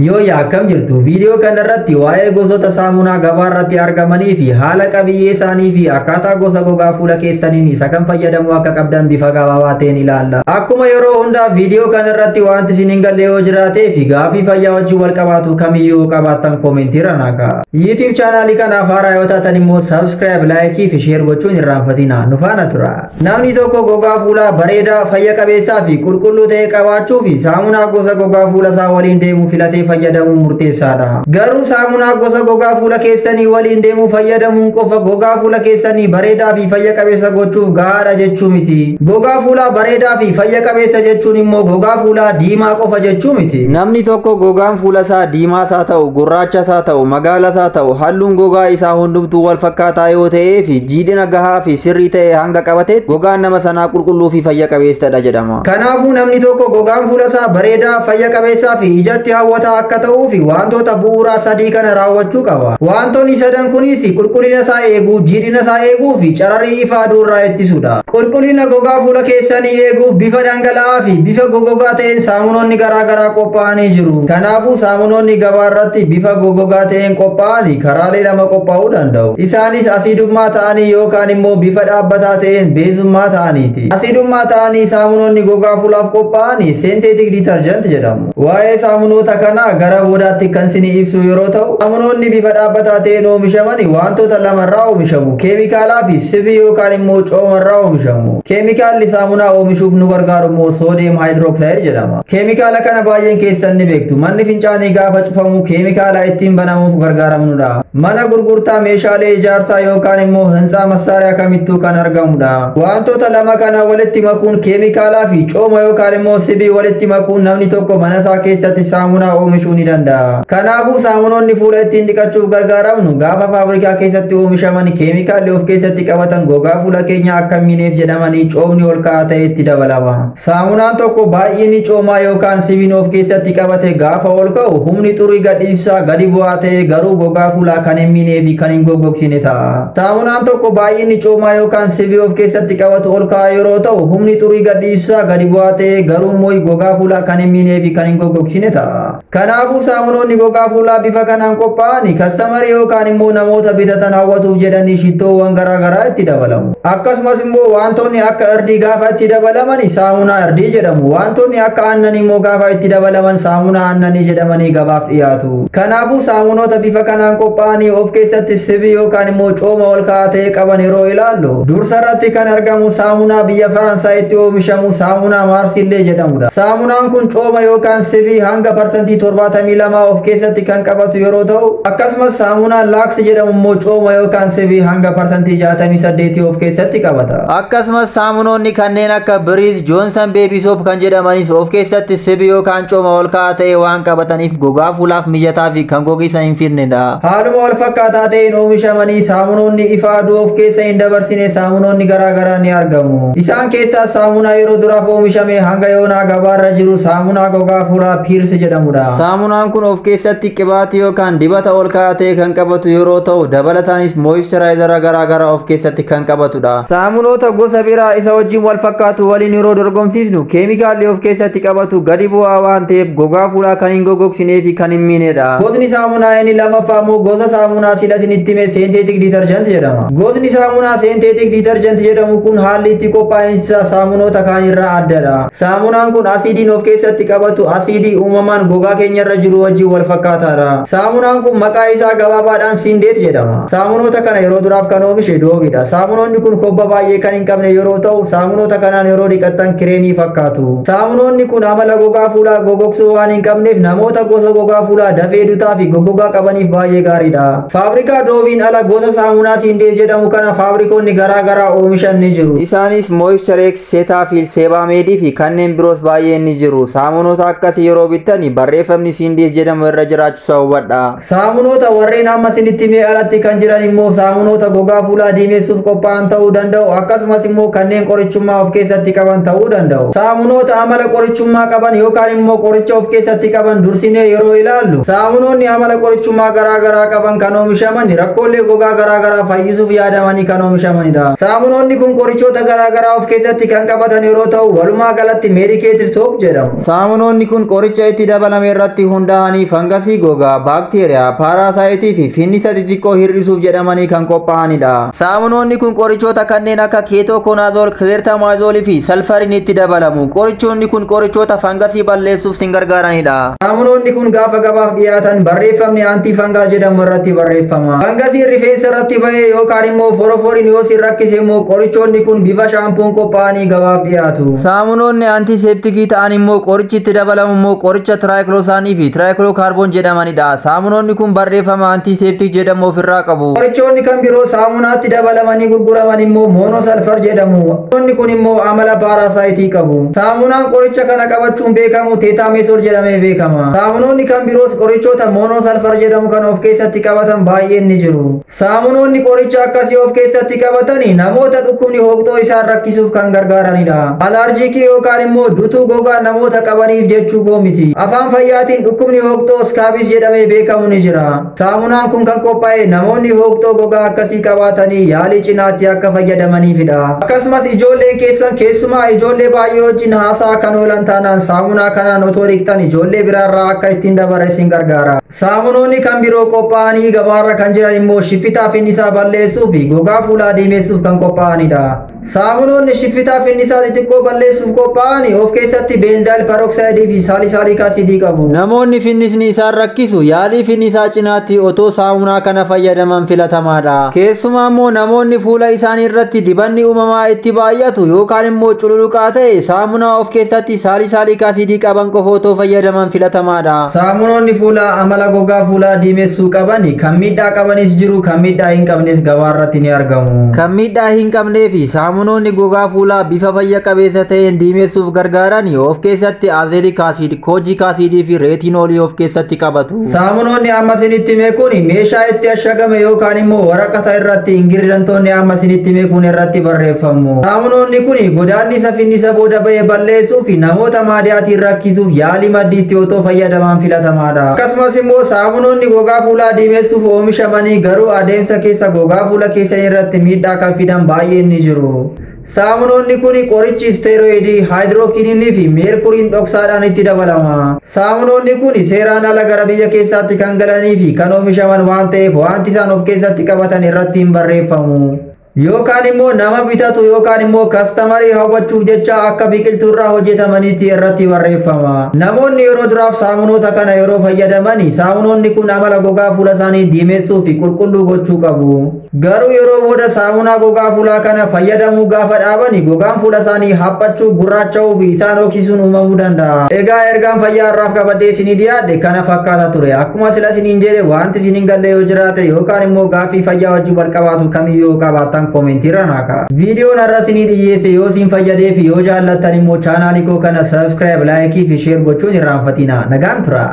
Yooyyaa, akkam jirtu? Viidiyoo kanarratti waa'ee gosoota saamunaa gabaa irratti argamanii fi haala qabiyyee isaanii fi akkaataa gosa gogaa fuula keessaniin isa kan fayyadamuu akka qabdan bifa gabaabaa ta'een ilaalla. Akkuma yeroo hundaa, viidiyoo kanarratti wanti isin hin galle yoo jiraatee fi gaafii fayyaa wajjin wal qabaatu kamiyyuu qabaattan koomentii irra naa kaa'aa. YouTube chaanaalii kanaaf haaraa yoo taatan immoo subscribe, like fi share gochuun irraanfatina. Nu faana tura. Namni tokko gogaa fuulaa bareedaa, fayya qabeessaa fi qulqulluu ta'e qabaachuu fi saamunaa gosa gogaa fuula isaa waliin deemu filatee fayyadamuun murteessaadha. Garuu saamunaa gosa gogaa fuula keessanii waliin deemuu fayyadamuun qofa gogaa fuula keessanii bareedaa fi fayya qabeessa gochuuf gahaadha jechuu miti. Gogaa fuulaa bareedaa fi fayya qabeessa jechuun immoo gogaa fuulaa diimaa qofa jechuu miti. Namni tokko gogaan fuula isaa diimaas haa ta'u, gurraachas haa ta'u, magaalas haa ta'u, halluun gogaa isaa hundumtuu wal fakkaataa yoo ta'ee fi jiidhina gahaa fi sirrii ta'e hanga qabateet, gogaan nama sanaa qulqulluu fi fayya qabeessadha jedhama. Kanaafuu namni tokko gogaan fuula isaa bareedaa, fayya qabeessaa fi ijatti hawwataa akka ta'uu fi wantoota bu'uuraa sadii kana raawwachuu qaba. Wantoonni sadan kunis qulqullina isaa eeguu, jiidhina isaa eeguu fi cararii ifa aduu irraa ittisuudha. Qulqullina gogaa fuula keessanii eeguuf bifa dhangala'aa fi bifa gogogaa ta'een saamunoonni garaa garaa qophaa'anii jiru. Kanaafuu saamunoonni gabaa irratti bifa gogogaa ta'een qophaa'anii karaalee lama qophaa'uu danda'u. Isaanis asiidummaa ta'anii yookaan immoo bifa dhaabbataa ta'een beezummaa ta'aniiti. Asiidummaa ta'anii saamunoonni gogaa fuulaaf qophaa'anii synthetic detergent jedhamu. Waa'ee saamunoota kanaa gara boodaatti kan isin ibsu yeroo ta'u, saamunoonni bifa dhaabbataa ta'een oomishaman wantoota lamarraa oomishamu. Keemikaalaa fi sibii yookaan immoo coomarraa oomishamu. Keemikaalli saamunaa oomishuuf nu gargaaru immoo sodium hydroxide jedhama. Keemikaala kana baay'een keessan ni beektu. Manni fincaanii gaafa cufamu keemikaala ittiin banamuuf gargaaramnudha. Mana gurgurtaa meeshaalee ijaarsaa yookaan immoo hintsaa massaariyaa kamittuu kan argamudha. Wantoota lama kana walitti makuun, keemikaalaa fi cooma yookaan immoo sibii walitti makuun, namni tokko mana isaa keessatti saamunaa oomishuu ni danda'a. Kanaafuu saamunoonni fuula ittiin dhiqachuuf gargaaramnu gaafa faabrikaa keessatti oomishaman keemikaalli of keessatti qabatan gogaa fuula keenyaa akka hin miineef jedhamanii coomni ol ka'aa ta'e itti dabalama. Saamunaan tokko baay'inni coomaa yookaan sibiin of keessatti qabate gaafa ol ka'u, humni xurii gadhiisaa gadi bu'aa ta'e garuu gogaa fuulaa kan hin miinee fi kan hin goggogsine ta'a. Saamunaan tokko baay'inni coomaa yookaan sibii of keessatti qabatu ol ka'aa yeroo ta'u, humni xurii gadhiisaa gadi bu'aa ta'e garuu immoo gogaa fuulaa kan hin miinee fi kan hin goggogsine ta'a. Kanaafuu saamunoonni gogaa fuulaa bifa kanaan qophaa'an customerii yookaan immoo namoota bitatan hawwatuuf jedhanii shittoowwan garaa garaa itti dabalamu. Akkasumas immoo wantoonni akka irdii gaafa itti dabalaman saamunaa irdii jedhamu. Wantoonni akka aannanii immoo gaafa itti dabalaman saamunaa aannanii jedhamanii gabaaf dhiyaatu. Kanaafuu saamunoota bifa kanaan qophaa'anii of keessatti sibii yookaan immoo cooma ol ka'aa ta'e qaban yeroo ilaallu, dursa irratti kan argamu saamunaa biyya Faransaayitti oomishamu saamunaa Maarsillee jedhamudha. Saamunaan kun cooma yookaan sibii hanga 72% of keessatti kan qabatu yeroo ta'u, akkasumas saamunaan Lux jedhamu immoo cooma yookaan sibii hanga 68% of keessatti qabata. Akkasumas saamunoonni kanneen akka Breeze, Johnson Baby Soap kan jedhamanis of keessatti sibii yookaan cooma ol ka'aa ta'e waan qabataniif gogaa fuulaaf mijataa fi kan gogiisa hin fidnedha. Haaluma wal fakkaataa ta'een oomishamanii saamunoonni ifa aduu of keessa hin dabarsine saamunoonni garaa garaa ni argamu. Isaan keessaa saamunaa yeroo duraaf oomishame hanga yoonaa gabaarra jiru saamunaa gogaa fuulaa Pears jedhamudha. Saamunaan kun of keessatti qibaatii yookaan dibata ol ka'aa ta'e kan qabatu yeroo ta'u, dabalataanis moisturizera garaa garaa of keessatti kan qabatudha. Saamunoota gosa biraa isa wajjin wal fakkaatu waliin yeroo dorgomsiisnu, keemikaalli of keessatti qabatu gadi bu'aa waan ta'eef gogaa fuulaa kan hin gogogsinee fi kan hin miinedha. Gosni saamunaa inni lammaffaa immoo gosa saamunaa sila isinitti hime synthetic detergent jedhama. Gosni saamunaa synthetic detergent jedhamu kun haalli itti qophaa'insa saamunoota kaan irraa addadha. Saamunaan kun asiidiin of keessatti qabatu asiidii uumamaan gogaa keenyarra jiru wajjin wal fakkaataadha. Saamunaan kun maqaa isaa gabaabaadhaan Syndet jedhama. Saamunoota kana yeroo duraaf kan oomishe Doveidha. Saamunoonni kun kobba baay'ee kan hin qabne yeroo ta'u, saamunoota kanaan yeroo dhiqattan kireemii fakkaatu. Saamunoonni kun amala gogaa fuulaa gogogsuu waan hin qabneef namoota gosa gogaa fuulaa dafee dutaa fi goggogaa qabaniif baay'ee gaariidha. Faabrikaa Doveiin ala gosa saamunaa Syndet jedhamu kana faabrikoonni garaa garaa oomishan ni jiru. Isaanis Moisturex, Cetaphil, Sebamed fi kanneen biroos baay'een ni jiru. Saamunoota akkasii yeroo bittani barreeffamni Syndet jedhamu irra jiraachuusaa hubadha. Saamunoota warreen amma isinitti himee alatti kan jiran immoo saamunoota gogaa fuulaa diimessuuf qophaa'an ta'uu danda'u, akkasumas immoo kanneen qorichummaa of keessatti qaban ta'uu danda'u. Saamunoota amala qorichummaa qaban yookaan immoo qoricha of keessatti qaban dursinee yeroo ilaallu, saamunoonni amala qorichummaa garaa garaa qaban kan oomishaman rakkoolee gogaa garaa garaa fayyisuuf yaadamanii kan oomishamanidha. Saamunoonni kun qorichoota garaa garaa of keessatti kan qabatan yeroo ta'u, walumaa galatti medicated soap jedhamu. Saamunoonni kun qoricha itti dabalame irraa irratti hundaa'anii fangasii gogaa, baakteeriyaa, paarasaayitii fi finnisa xixiqqoo hir'isuuf jedhamanii kan qophaa'anidha. Saamunoonni kun qorichoota kanneen akka keetokonaazol, kileertamaazolii fi salfariin itti dabalamu. Qorichoonni kun qorichoota fangasii balleessuuf sin gargaaranidha. Saamunoonni kun gaafa gabaaf dhiyaatan barreeffamni antifungal jedhamu irratti barreeffama. Fangasiin rifeensa irratti bahee yookaan immoo foroforiin yoo sin rakkise immoo qorichoonni kun bifa shaampuun qophaa'anii gabaaf dhiyaatu. Saamunoonni antiseptikii ta'an immoo qorichi itti dabalamu immoo qoricha tiraayikloosaanii fi tiraayiklookaarboon jedhamanidha. Saamunoonni kun barreeffama antiseptik jedhamu ofirraa qabu. Qorichoonni kan biroo saamunaatti dabalamanii gurguraman immoo moonosalfar jedhamu. Qorichoonni kun immoo amala paarasaayitii qabu. Saamunaan qoricha kana qabachuun beekamu teetaameesol jedhamee beekama. Saamunoonni kan biroos qorichoota moonosalfar jedhamu kan of keessatti qabatan baay'een ni jiru. Saamunoonni qoricha akkasii of keessatti qabatanii namoota dhukkubni hooqxoo isaan rakkisuuf kan gargaaranidha. Alaarjikii yookaan immoo dutuu gogaa namoota qabaniif jechuu koo miti. Afaan fayyaatiin dhukkubni hooqxoo scabies jedhamee beekamu ni jira. Saamunaan kun kan qophaa'e namoonni hooqxoo gogaa akkasii qabaatanii yaalii cinaatti akka fayyadamaniifidha. Akkasumas ijoolleen keessan keessumaa ijoollee baay'ee wajjin haasaa kan oolan taanaan saamunaa kanaan otoo dhiqxan ijoollee biraarraa akka ittiin dabarre isin gargaara. Saamunoonni kan biroo qophaa'anii gabaarra kan jiran immoo shiffitaa finnisaa balleessuu fi gogaa fuulaa diimeessuuf kan qophaa'anidha. Saamunoonni shiffitaa finnisaa xixiqqoo balleessuuf qophaa'an of keessatti benzoyl peroxide fi salicylic acid qabu. Namoonni finnisni isaan rakkisu yaalii finnisaa cinaatti otoo saamunaa kana fayyadaman filatamaadha. Keessumaa immoo namoonni fuula isaanii irratti dibanni uumamaa itti baay'atu yookaan immoo cululuqaa ta'e saamunaa of keessatti salicylic acid qaban qofa otoo fayyadaman filatamaadha. Saamunoonni fuulaa amala gogaa fuulaa diimessuu qaban kan miidhaa qabanis jiru, kan miidhaa hin qabnes gabaarratti ni argamu. Kan miidhaa hin qabnee fi saamunoonni gogaa fuulaa bifa fayya qabeessa ta'een diimessuuf gargaaran of keessatti azelaic acid, kojic acid fi reetinoolii of keessatti qabatu. Saamunoonni amma isinitti hime kun meeshaa itti ashagame yookaan immoo waraqata irratti ingiridantoonni amma isinitti hime kun irratti barreeffamu. Saamunoonni kun godaannisa finnisa booda ba'e balleessuu fi namoota maadiyaatiin rakkisuuf yaalii maddiitti otoo fayyadaman filatamaadha. Akkasumas immoo saamunoonni gogaa fuulaa diimessuuf oomishamanii garuu adeemsa keessa gogaa fuula keessan irratti miidhaa kan fidan baay'een ni jiru. Saamunoonni kun qorichi isteerooyidii, haayidrookininii fi meerkuriin dhoksaadhaan itti dabalama. Saamunoonni kun seeraan ala gara biyya keessaatti kan galanii fi kan oomishaman waan ta'eef wanti isaan of keessatti qabatan irratti hin barreeffamu. Yookaan immoo nama bitatu yookaan immoo kastamarii hawwachuuf jecha akka biqiltuurraa hojjetamanitti irratti barreeffama. Namoonni yeroo duraaf saamunoota kana yeroo fayyadaman saamunoonni kun amala gogaa fuula isaanii diimessuu fi qulqulluu gochuu qabu. Garuu yeroo booda saamunaa gogaa fuulaa kana fayyadamuu gaafa dhaaban gogaan fuula isaanii haphachuu, gurraacha'uu fi isaan hooksisuun uumamuu danda'a. Egaa ergaan fayyaa irraaf qabadhee isinii dhiyaadhe kana fakkaata ture. Akkuma sila isiniin jedhe wanti isin hin galle yoo jiraate yookaan immoo gaaffii fayyaa wajjin wal qabaatu kamiyyuu qabaattan koomentii irra naa kaa'aa. Viidiyoon har'a isinii dhiyyeesse yoo isin fayyadee fi yoo jaallattan immoo chaanaalii koo kana subscribe, like fi share gochuun irraanfatina. Nagaan tura.